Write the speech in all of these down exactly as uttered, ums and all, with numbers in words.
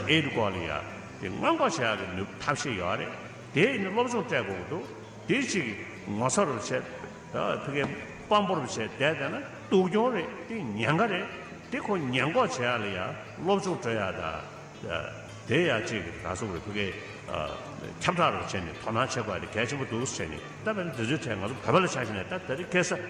ཨེ་ཌི་སྐོར་ལ་ཡ་དེ་སྔོན་འགོག་བྱེད་ཡག་གི་ནུས་ཐབས་ཤེས་ཡོད་རེད། དེ་ཡིན་ན་སློབ་སྦྱོང་སྤྲད་དགོས་ཀྱི་འདུག་དེ་གཅིག་ངོ་ཚ་རུ་བྱས། ད་ཕ་གིའི་དཔང་པོ་རུ་བྱས་བསྡད་བསྡད་ན་སྡུག་གྱོང་རེད། དེ་ཉེན་ཁ་རེད། དེ་ཁོ་ཉེན་འགོག་བྱེད་ཡག་ལ་ཡ་སློབ་སྦྱོང་སྤྲོད་ཡག་དང་། དེ་ཡ་གཅིག་ག་སོགས་རེད། ཕ་གིའི་ཁྱབ་བསྒྲགས་རུ་བྱས་ནས་དོ་སྣང་བྱེད་དགོས་ཡག་དེ་གལ་ཆེན་པོ་འདུག་ཟེར་ནས། ད་དཔེར་ན་དེ་ཚོའི་གྲས་ང་ཚོ་བོད་པ་ལ་ཆ་བཞག་ནས་ད་དེ་རིང་ཁ་སང་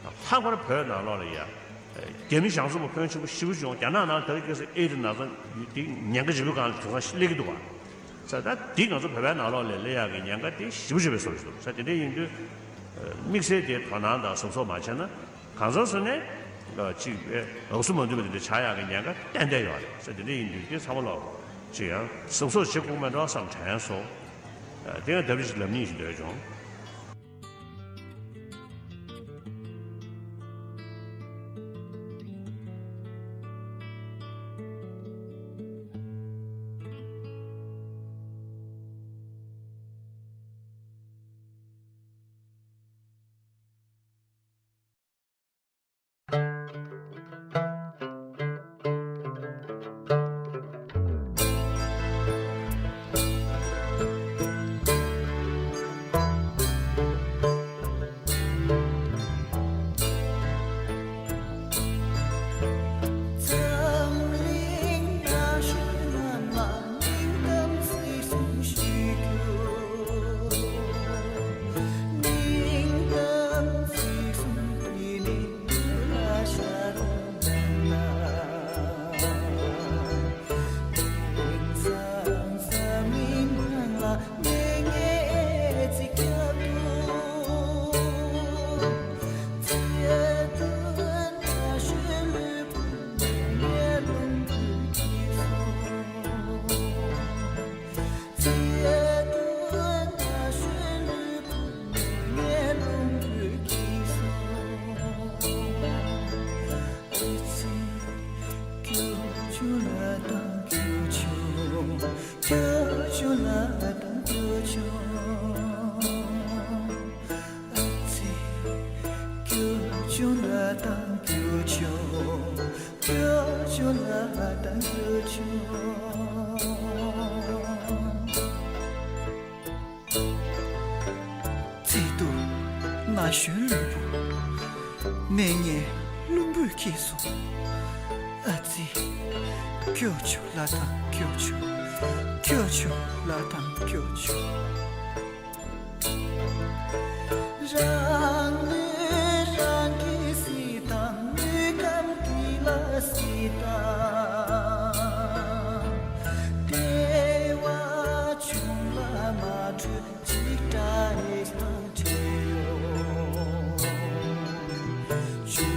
ལྷག་པར་བོད་ནང་ལོགས་ལ་ཡ། རྒྱ་མི་གཞུང་ཚབ་པ་ཕོན་ཆེན་པོ་ཞེ་པོ་བྱུང་། རྒྱ་ནག་ནང་ད་རེས་ཁ་སང་ཨེ་ཌི་ན་ཚ་དེ་ཉེན་ཁ་ཆེ་པོ་སྒང་ལ་དེང་སང་སླེབས་ཀྱི་འདུག་བ། ས་ད་འདི་ང་ཚོ་བོད་པའི་ནང་ལོགས་ལ་སླེབས་ཡག་གི་ཉེན་ཁ་དེ་ཞེ་པོ་ཞེ་པོ་བཟོ་གི་འདུག་ས་དེ་འདྲ་ཡིན་དུས། དམིགས་བསལ་དེ་དོ་སྣང་དང་གཟབ་གཟབ་མ་བྱས་ན། གང་ཟག་སོ་ནས་གཅིག་འུ་སུ་མ་འདུས་པ་དེ་འདྲ་ཆགས་ཡག་གི་ཉེན་ཁ་ཏན་ཏན་ཡོད་རེད། ས་དེ་འདྲ་ཡིན་དུས་དེ་ཚང་མ་ལོག་ཅིག་ཡང་གཟབ་གཟབ་བྱེད་དགོས་མེད་འགྲོ་བསམ་དྲན་སོང་། དེ་ཡང་ལྡབ་གཅིག་ལབ་སྙིང་ཞིག་འདོད་བྱུང་། ཚེ་སྟོད་ན་གཞོན་ལུས་པོ། ནད་ངན་རླུང་བུས་ཁྱེར་སོང་། ཨ་ཙི། སྐྱོབ་བྱུང་ལ་དང་སྐྱོབ་བྱུང་། སྐྱོབ་བྱུང་ལ་དང་སྐྱོབ་བྱུང་། རང་ལུས་རང་གིས་གཟིགས་དང་། ལུས་ཁམས་འདི་ལ་གཟིགས་དང་། བདེ་བ་བྱུང་ལ་མ་འཕྲོད་ཅིག་དྲག་ནས་དང་བྲལ་ཡོང་། བཅོས་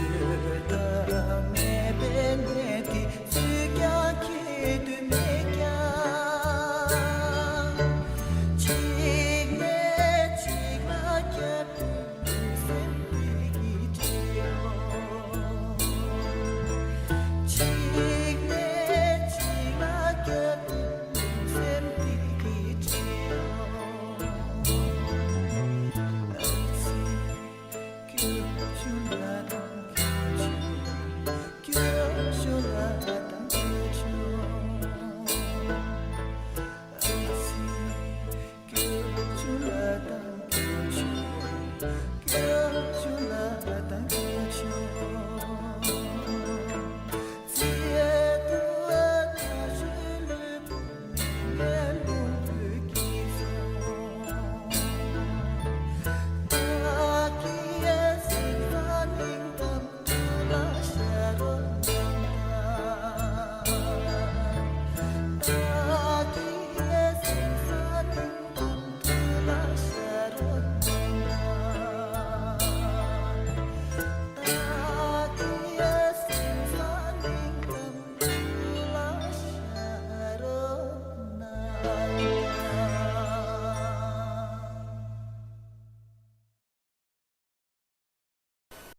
ཐབས་མེད་པའི་ནད་འདི་སུས་ཀྱང་མཁྱེན་དུ་མེད་ཀྱང་། གཅིག་ནས་གཅིག་ལ་བརྒྱབ་སྟེ་ལུས་སེམས་འདི་གིས་བྲལ་ཡོང་། གཅིག་ནས་གཅིག་ལ་བརྒྱབ་སྟེ་ལུས་སེམས་འདི་གིས་བྲལ་ཡོང་། ཨ་ཙི། སྐྱོབ་བྱུང་ལ་དང་